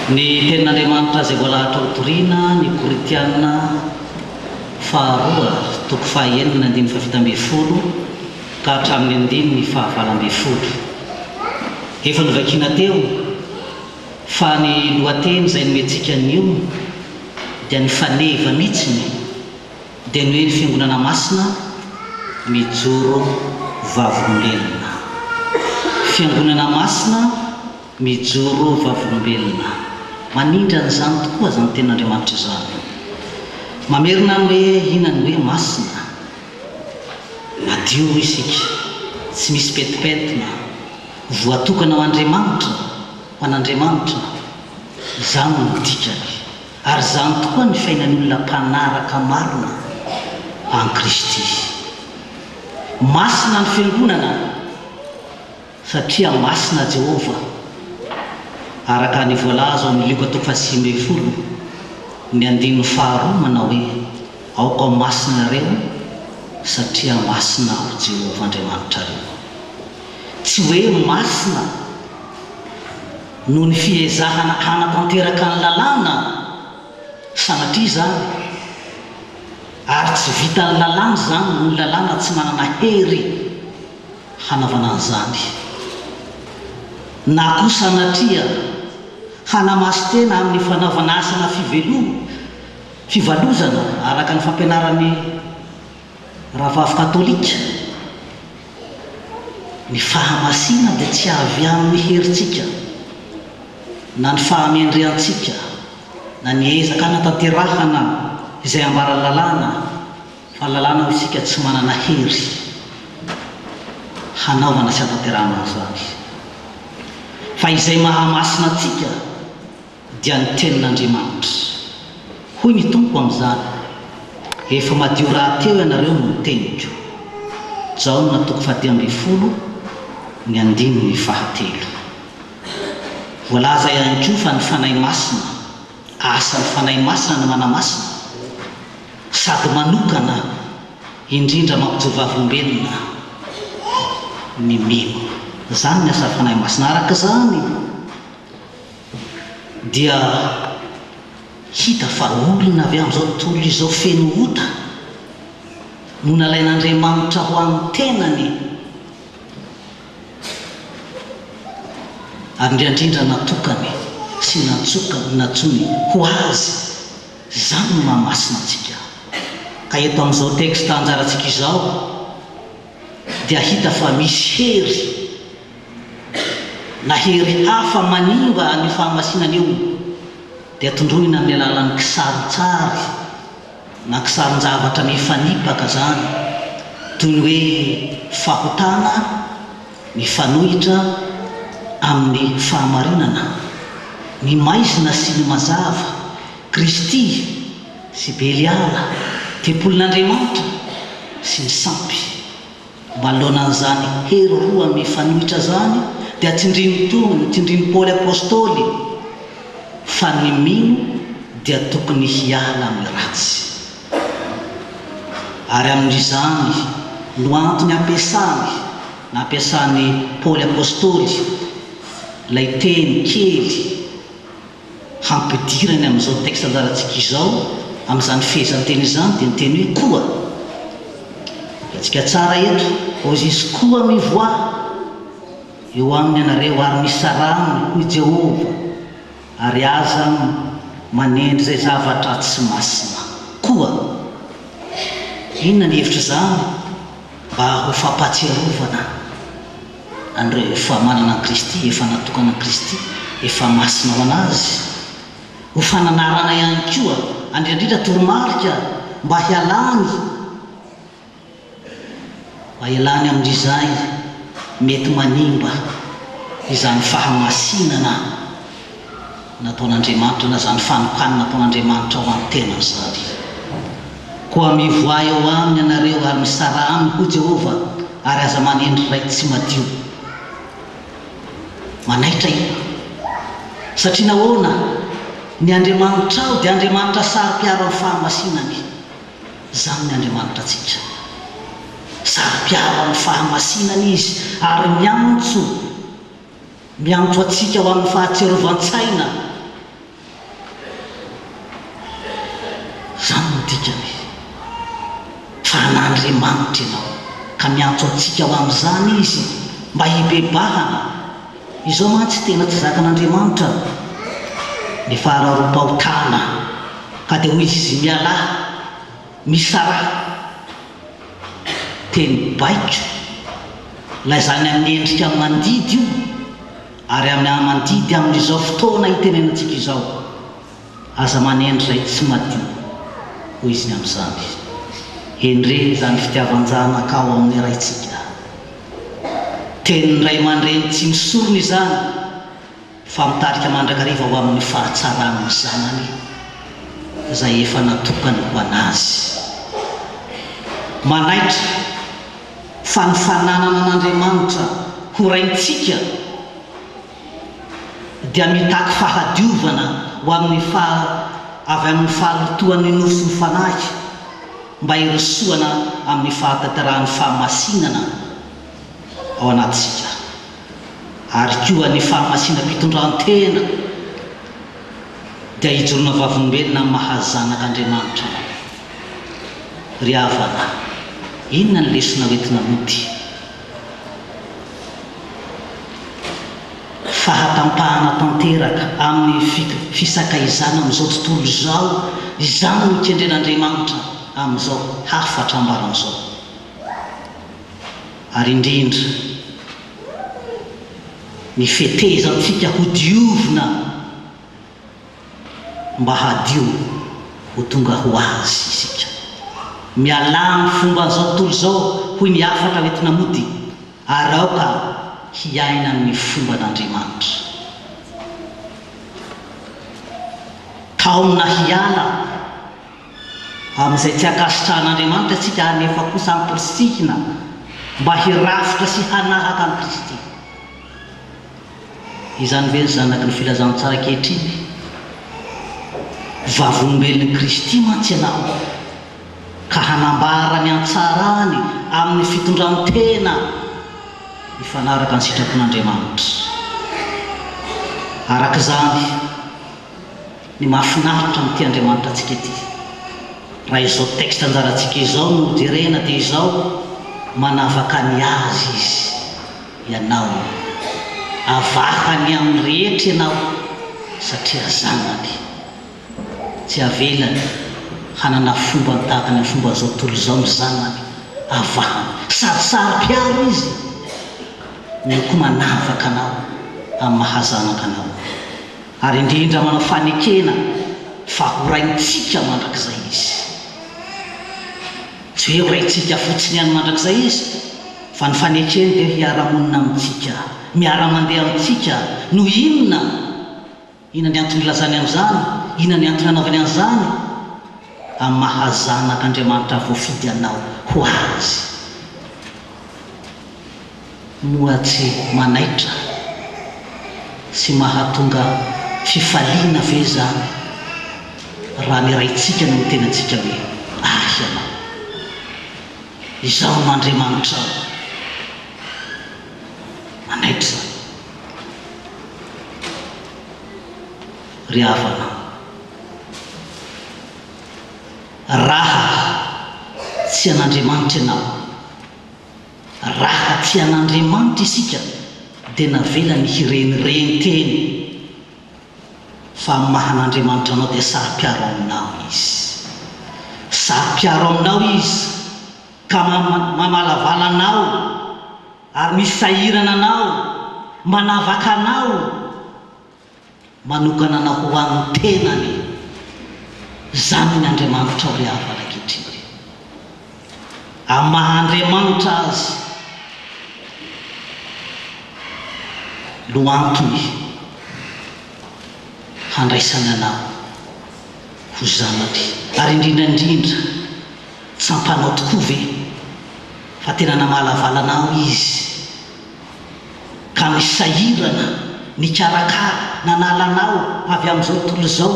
Ny Tenin'Andriamanitra izay voalahatra ho toriana, ny Korintiana faharoa, toko fahaenina andininy fahafito ambin'ny folo ka hatramin'ny andininy fahavalo ambin'ny folo. Efa novakiana teo fa ny lohateny izay nomentsika anio dia ny faneva mihitsiny dia ny hoe ny Fiangonana Masina mijoro vavolombelona. Fiangonana Masina mijoro vavolombelona. Manindry an'izany tokoa izany Tenin'Andriamanitra izany. Mamerina ny hoe inona ny hoe masina. Madio isika, tsy misy pentimpentina, voatokana ho Andriamanitra, ho an'Andriamanitra. Izany no dikany. Ary izany tokoa ny fiainan'ny olona mpanaraka marina an'i Kristy. Masina ny Fiangonana satria masina Jehovah, araka ny voalaza ao amin'ny Lioka toko fahasivy ambin'ny folo, ny andininy faharoa manao hoe, Aoka ho masina ianareo, satria masina Aho Jehovah Andriamanitrareo. Tsy hoe masina. Noho ny fiezahana hanatanteraka ny lalàna, sanatria izany, ary tsy vitan'ny lalàna izany noho ny lalàna tsy manana hery hanaovana an'izany. Na koa sanatria hanamasin-tena amin'ny fanaovana asana fiveloma, fivalozana araka ny fampianaran'ny Rahavavy katolika, ny fahamasinana dia tsy avy amin'ny herintsika, na ny fahamendrehantsika, na ny ezaka hanatanterahana izay ambaran'ny lalàna, fa ny lalàna hoy isika tsy manana hery hanaovana sy hanatanterahana an'izany. Fa izay mahamasina antsika dia ny Tenin'Andriamanitra. Hoy ny Tompo amin'izany, Efa madio rahateo ianareo noho ny teniko. Jaona toko fahadimy ambin'ny folo, ny andininy fahatelo. Voalaza ihany koa fa ny Fanahy Masina, asan'ny Fanahy Masina ny manamasina, sady manokana, indrindra mampijoro vavolombelona ny mino. Izany ny asan'ny Fanahy Masina. Araka izany, dia hita fa olona avy amin'izao tontolo izao feno ota no nalain'Andriamanitra ho an'ny tenany, ary indrindra natokany sy nantsokany, nantsoiny ho Azy. Izany no maha-masina antsika. Ka eto amin'izao texte anjarantsika izao dia hita fa misy hery na hery hafa manimba an'io fahamasinana io dia tondroina amin'ny alalan'ny kisarintsary na kisarin-javatra mifanipaka izany, toy ny hoe fahotana mifanohitra amin'ny fahamarinana, ny maizina sy ny mazava, Kristy sy Beliala, tempolin'Andriamanitra sy ny sampy. Manoloana an'izany hery roa mifanohitra izany dia tsindrin'ny Tompo, tsindrin'i Paoly Apostoly fa ny mino dia tokony hiala amin'ny ratsy. Ary amin'izany no antony ampiasany, nampiasan'i Paoly Apostoly ilay teny kely, hampidirany amin'izao texte anjarantsika izao, amin'izany fehezanteny izany dia ny teny hoe koa. Hitantsika tsara eto, hozy izy koa mivoaha eo aminy ianareo ary misaraha aminy, hoy Jehovah, ary aza manendry izay zavatra tsy masina. Koa, inona ny hevitr'izany? Mba ho fampahatsiarovana. An'ireo efa manana an'i Kristy, efa natokana an'i Kristy, efa masina ho an'Azy, ho fananarana ihany koa, indrindra toromarika mba hialany, mba hialany amin'izay mety manimba izany fahamasinana nataon'Andriamanitra na izany fanokanana nataon'Andriamanitra ho an'ny tenany izany. Koa mivoaha eo aminy ianareo ary misaraha aminy, hoy Jehovah, ary aza manendry ray tsy madio. Manaitra io. Satria nahoana? Ny Andriamanitrao dia Andriamanitra saro-piaro amin'ny fahamasinany. Izany ny Andriamanitrantsika. Saro-piaro amin'ny fahamasinany Izy ary miantso. Miantso antsika ho amin'ny fahatsiarovan-tsaina. An'Andriamanitra ianao, ka miantso antsika ho amin'izany Izy mba hibebahana. Izao mantsy tena tsy zakan'Andriamanitra ny fahararoam-pahotana, ka dia hoy Izy, Mialà, misaraha. Teny baiko, lazainy amin'ny endrika mandidy io, ary amin'ny mandidy amin'izao fotoana itenenantsika izao. Aza manendry izay tsy madio, hoy izy ny amin'izany. Endrey izany fitiavan-janaka ao amin'ny Raintsika. Tenin'ny ray aman-dreny tsy misorona izany, fa mitarika mandrakariva ho amin'ny fahatsaran'ny zanany izay efa natokany ho an'azy. Manaitra fa ny fananana an'Andriamanitra ho Raintsika, dia mitaky fahadiovana ho amin'ny faha avy amin'ny fahalotoan'ny nofo sy ny fanahy mba hirosoana amin'ny fahatanterahan'ny fahamasinana ao anatintsika ary koa ny fahamasinam-pitondrantena dia hijoroana vavolombelona amin'ny maha zanak'Andriamanitra anao. Ry havana, inona ny lesona hoentina mody? Fahatampahana tanteraka amin'ny fisakaizana amin'izao tontolo izao, izany no kendren'Andriamanitra amin'izao hafatra ambarany izao. Ary indrindra, ny fetezantsika hodiovina Mba hadio ho tonga ho Azy isika. Mialà amin'ny fomban'izao tontolo izao, hoy ny hafatra hoentina mody, ary aoka hiaina amin'ny fomban'Andriamanitra. Taomina hiala amin'izay tsy ankasitrahan'Andriamanitra isika ary nefa kosa amporisihina mba hirafitra sy hanahaka an'i Kristy. Izany ve ny zanaky ny filazantsara ankehitriny? Vavolombelon'i Kristy mantsy ianao, ka hanambara ny hatsarany amin'ny fitondran-tena mifanaraka ny sitrapon'Andriamanitra. Araka izany, ny mahafinaritra amin'ity Andriamanitra antsika ity, raha izao texte anjarantsika izao no jerena dia izao, manavaka ny Azy Izy. Ianao. Avahany amin'ny rehetra ianao satria zanany. Tsy avelany hanana fomba tahaka ny fomban'izao tontolo izao ny zanany. Avahany. Sady saro-piaro izy no koa manavaka anao amin'ny maha zanaka anao. Ary indrindra manao fanekena fa ho raintsika mandrakizay izy. Tsy hoe ho raintsika fotsiny ihany mandrakizay izy Fa ny fanekeny dia hiara-monina amintsika, miara-mandeha amintsika, noho inona? Inona ny antony ilazany an'izany? Inona ny antony anaovany an'izany? Amin'ny maha zanak'Andriamanitra voafidy anao ho Azy. Moa tsy manaitra sy mahatonga fifaliana ve izany raha ny Raintsika no miteny antsika hoe, Ahy ianao? Izaho no Andriamanitrao. Manaitra izany. Ry havana, raha tsy an'Andriamanitra ianao, raha tsy an'Andriamanitra isika dia navelany hirenireny teny. Fa amin'ny maha an'Andriamanitra anao dia saro-piaro aminao Izy. Saro-piaro aminao Izy ka mamalavala anao ary misahirana anao, manavaka anao, manokana anao ho an'ny tenany. Izany ny Andriamanitrao ry havana ankehitriny. Amin'ny maha Andriamanitra Azy no antony handraisany anao ho zanany. Ary indrindra indrindra, tsampanao tokoa ve fa tena namalavala anao Izy ka nisahirana nikarakara nanala anao avy amin'izao tontolo izao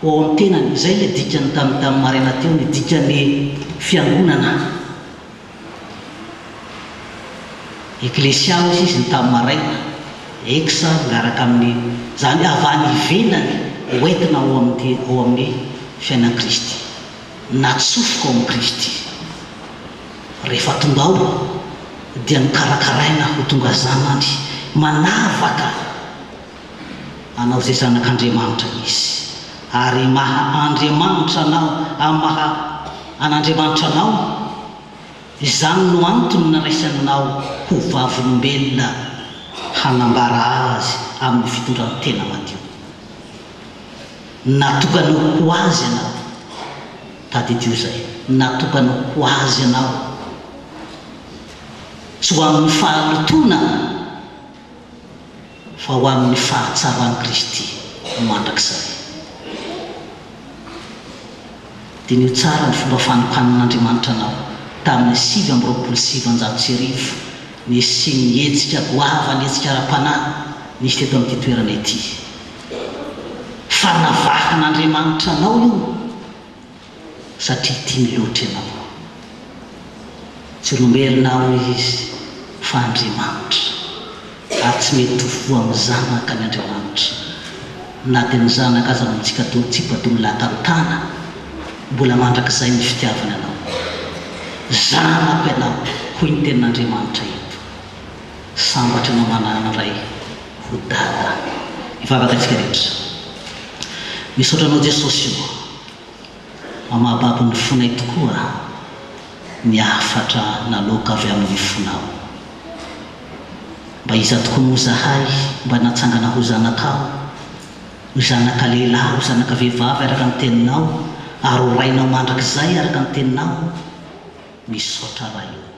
ho ao amin'ny tenany? Izay ilay dikany tamin'ny tamin'ny maraina teo, ny dikan'ny fiangonana. Eklesia hozy izy ny tamin'ny maraina, ex miaraka amin'ny, izany avy any ivelany ho entina ao amin'ny ao amin'ny fiainan'i Kristy. Natsofoka ao amin'i Kristy. Rehefa tonga ao dia nokarakaraina ho tonga zanany manavaka anao izay zanak'Andriamanitra Izy. Ary maha Andriamanitra anao, amin'ny maha an'Andriamanitra anao, izany no antony nandraisanao ho vavolombelona hanambara Azy amin'ny fitondran-tena madio. Natokany ho Azy ianao. Tadidio izay. Natokany ho Azy ianao. Tsy ho amin'ny fahalotoana fa ho amin'ny fahatsaran'i Kristy mandrakizay. Diniho tsara ny fomba fanokanan'Andriamanitra anao tamin'ny 1929 nisian'ny hetsika goavana, hetsika ara-panahy nisy teto amin'ity toerana ity. Fanavahan'Andriamanitra anao io satria tiany loatra ianao. Tsy olombelona aho hoy izy fa Andriamanitra ary tsy mety ho voa amin'ny zanaka ny Andriamanitra. Na dia ny zanaka aza no mitsipa-doha laka tana, mbola mandrakizay ny fitiavany anao. Zanako ianao hoy ny tenin'Andriamanitra eto. Sambatra ianao manana Ray ho Dada. Hivavaka isika rehetra. Misaotra anao Jesosy o. Mahababo ny fonay tokoa ny hafatra naloaka avy amin'ny fonao. Mba iza tokoa moa zahay mba natsangana ho zanakao, ho zanaka lehilahy, ho zanaka vehivavy araka ny teninao, ary ho rainao mandrakizay araka ny teninao? Misaotra Ray o.